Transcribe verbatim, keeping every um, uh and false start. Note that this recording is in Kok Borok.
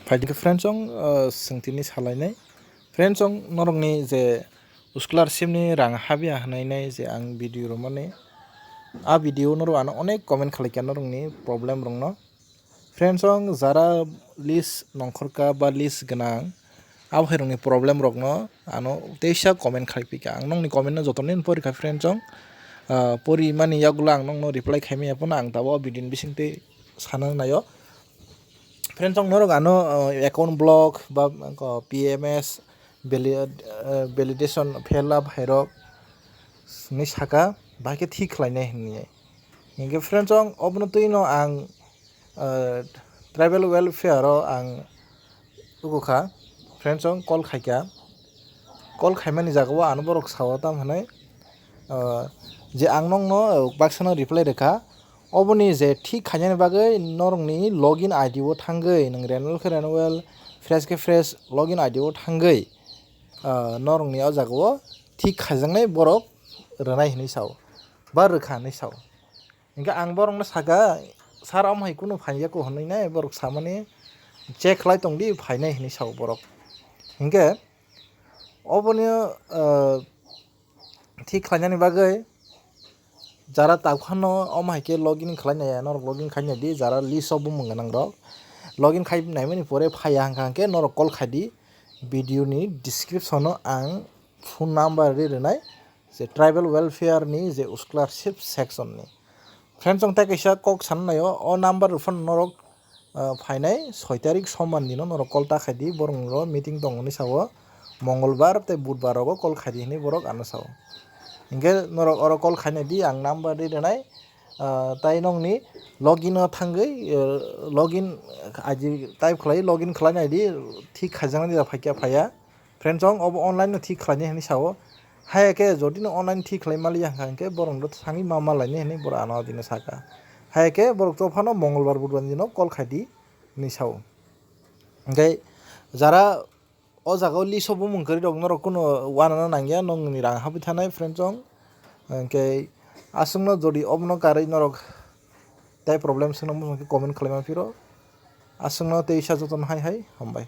Phaidi khe friends, ang, uh, swngtini salainai. Friends, ang norokni je scholarship ni rang habya hwnwi nai je ang video romani. A video norok ano onek comment khalai kha norokni problem rokno. Friends, ang jara list nongkhorka ba list gwnang, abo hai rokni problem rokno ano teisa comment khalai pika. Ang nongni comment no joto nini pori kha friends, ang, uh, pori mani yagulo ang nongno reply khaimaya phano ang tabuk video ni bisingtwi sana naio. Friends, ang norok ano, uh, account block ba, uh, P M S vali-, uh, validation fail up hairok hinwi saka, bahai khe thik khlainai hinwi. Hinkhe friends, ang obono twino ang, uh, tribal welfare o ang tuku kha. Friends, ang call khaikha. Call khaimani jagao ano borok sao tam hwnwi, uh, je ang nokno, uh, baksano reply rwkha. Oboni je thik khainani bagwi norokni login I D o thangwi, nwng renewal khe renewal, fresh khe fresh login I D o thangwi, ah, norokni o jagao thik khaijaknai borok rwnai hinwi sao, ba rwkha hinwi sao. Hinkhe ang borokno saka, "Sir, omo hai kunu phaiyako," hwnwi nai borok samani, "Check khlai tongdi, phainai," hinwi sao borok. Hinkhe oboni, ah, thik khlainani bagwi jara tawkhano omo hai khe login khlai nai ya, norok login khai nai di, jara list o bumung gwnang rok login khai naimani pore phaiya hwnkha hwnkhe norok call khai di, video ni description o ang phone number ri rwnai, je tribal welfare ni je scholarship section ni. Friends, ang tei kaisa kok sana nai o, o number rw phano norok, ah, phainai soi tarik sombar dino norok call ta khai di, borok rok meeting tong hwnwi sao, Mongolbar tei Budbar rogo call khai di hinwi borok ano sao. Hinkhe norok oro call khai nai di, ang number ri rwnai, ah, tai nokni login o thangwi, ah, login I D type khlai, login khlai nai di, thik khaijaknai da phaikya phaiya. Friends, ang obo online no thik khlainai hinwi sao. Haya khe jodi no online thik khlai maliya hwnkha hinkhe borok no thangwi ma malainai hinwi borok ano dino saka. Haya khe borok to phano Mongolbar Budbar dino call khai di hinwi sao. Hinkhe jara o jaga o list o bumung kwrwi rok norok kunu uanana nangya, nokni rang habwi thanai friends, ang. Hinkhe aswkno jodi obono karwi norok tai problem swngna muchung khe comment khlaima phiro. Aswkno teisa jotono hai hai hambai.